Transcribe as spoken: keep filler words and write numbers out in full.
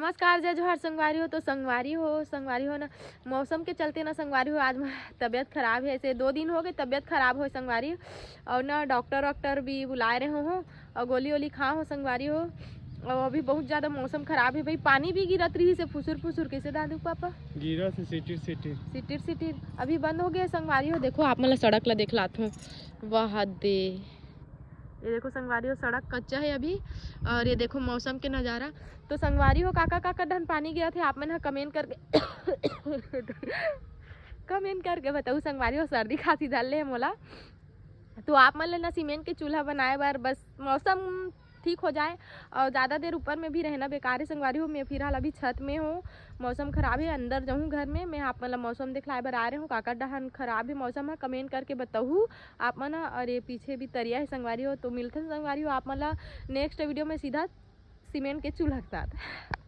नमस्कार, जय जोहार संगवारी हो। तो संगवारी हो, संगवारी हो ना, मौसम के चलते ना संगवारी हो, आज मोर तबीयत खराब हे। ऐसे दो दिन हो गए तबीयत खराब होय संगवारी, और ना डॉक्टर वॉक्टर भी बुलाए रहे हो, और गोली वोली खा हो संगवारी हो। और अभी बहुत ज़्यादा मौसम खराब हे भाई, पानी भी गिरत रहिस हे फुसुर फुसुर। कैसे दादू पापा? गिरत हे सिटिर सिटिर। सिटिर सिटिर अभी बंद हो गया संगवारी हो। देखो आप मन ला सड़क ला देखलात हो, वाह दे, ये देखो संगवारी हो, सड़क कच्चा हे अभी। और ये देखो मौसम के नज़ारा। तो संगवारी हो, काका काका डहन पानी गिरत हे, आप मन ह कमेंट करके कमेंट करके बताऊ संगवारी हो, सर्दी खांसी धर ले हे मोला। तो आप मन ल ना सीमेंट के चूल्हा बनाए बर बस मौसम ठीक हो जाए, और ज़्यादा देर ऊपर में भी रहना बेकार हे संगवारी हो। मैं फिलहाल अभी छत में हूँ, मौसम खराब हे, अंदर जाऊँ घर में। मैं आप मन ल मौसम दिखलाए बर आ रहे हूँ, काका डहन खराब हे मौसम ह, कमेंट करके बताऊ आप मन ह। और ये पीछे भी तरिया हे संगवारी हो। तो मिलथन संगवारी हो आप मन ल नेक्स्ट वीडियो में सीधा सीमेंट के चूल्हा के साथ।